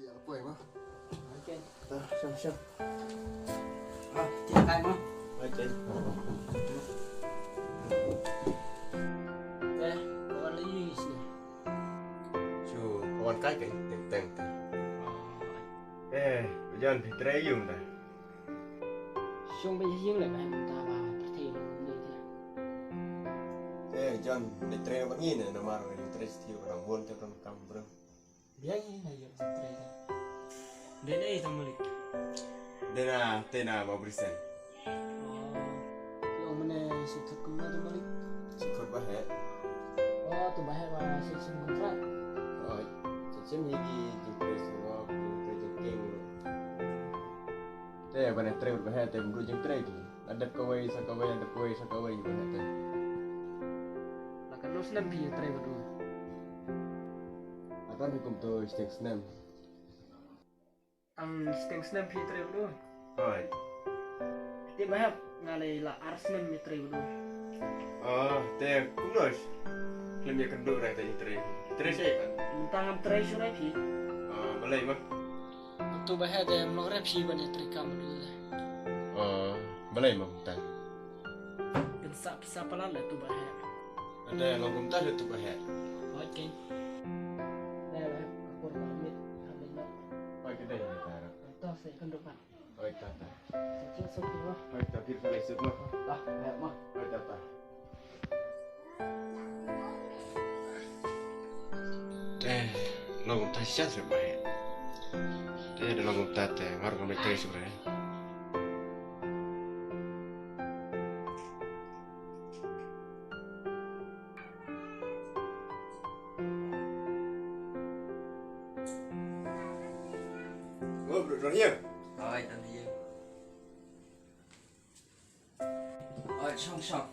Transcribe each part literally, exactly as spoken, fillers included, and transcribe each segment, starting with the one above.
Ïa ka poi ma. Okay. Ta, shong, shong. Ah, cek kai ma. Okay. Eh, kawan lagi ni sini. Shu, kawan kai kai, teng teng teng. Eh, John, phi trei ïa u mynta? Shong ba ïing leh ba mynta ba pyrthei ba mynta. Eh, John, phi trei ba ngi ne, namar phi trei sthi ba dang bun te kam bro. Biang hi na ïoh jingtrei. Dei na ei tang Malik? Dei na, te na Mawbrisen. Oh, ïoh mane shu thut kumno tang Malik? Shu thut ba heh. Oh, tu ba heh ba shu shim kontrak. Oh, shu shim hi ki jingtrei sngewbha, jingtrei jingkieng. Te ba ne trei ba heh te mru jingtrei ki. La dep kawei sa kawei, la dep kawei sa kawei, ïa kata. La katno snem phi ïatrei bad u? Nga don hi kumto shiteng snem. Ang shiteng snem phi ïatrei bad u? Hooid. Te ba hep nga lei la ar snem ïatrei bad u. Ah, te kumno? Khlem ïakynduh re te ïatrei. Trei shaei pat? Mynta ngam trei shuh re phi. Ah, balei ma? Utu ba heh te ym long re phi ban ïatrei kam bad u te. Oh, balei ma mynta? Pynsa pisa palat le tu ba heh. Ade long kumta le tu ba heh. Oi keiñ. Le le ka por ba mit ha le no. Oi keiñ le ta. To se kan do pa. Oi ta ta. Sa chu so ki ma. Oi ta pir ka le sut ma. Ah, heh ma. Oi ta ta. Te long kumta shisha shuh ba heh. Te da long kumta te nga ruh ngam leit trei shuh re. Oh, bro, don hiar. Ai, don hiar. Oi, shong, shong.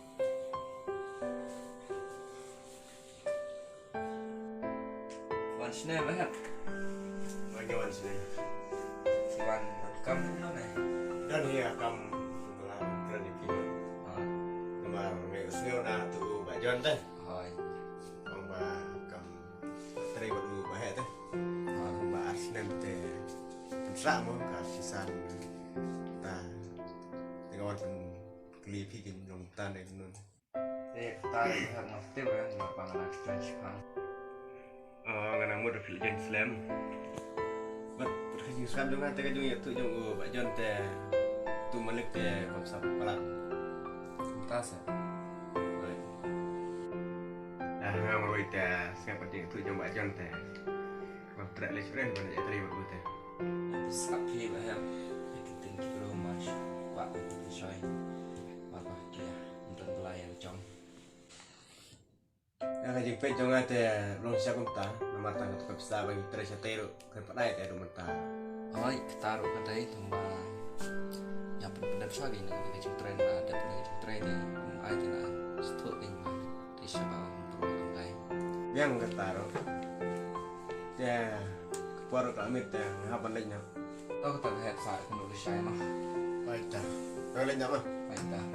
Wan shane ba hep. Wan, wan shane. Wan, wan kam no ne. Don hi kam la kren ni pino. Ah. Namar me usngew na tu ba John te. Hoi. Ong ba kam trei bad u ba heh te. Ah. Ba ar snem te. Pynsa mo ka sisan ta. Te ka wan pyn kylli phi kin long tan dei kumno. Te kata ka hap nga tip re nga pang nga kren shipang. Oh, nga nang mut phi la join slem. Bad ka jingskhem jong nga te ka jong ïathuh jong u Bah John te tu Malik te kam sap palat. Kumta sa. Oi. Dah nga marwei te sngap ka jingïathuh jong Bah John te. Ngam treh leh shuh re ban ïatrei bad u te. Sngap phi ba hep. Ki ting ki briew ma shu kwah ban shoi. Mar ba ki ïa ym don Blai ïa la jong. Ïa ka jingpeit jong nga te long sha kumta namar tang ka pisa ba ngi trei shatei ruh ka pynai te ruh mynta. Hooid, kata ruh ka dei tang ba ïa pynpyndep shuwa ki na ka jingtrei na dep na ka jingtrei te ym ai te na sdang ki ma. Te sha ba ym tru ka dei. Biang kata ruh. Te ka por ka miet te nga hap ban leit noh. To kata ka het sa ka nu lishai noh. Baik dah. Ka leit noh ma. Baik dah.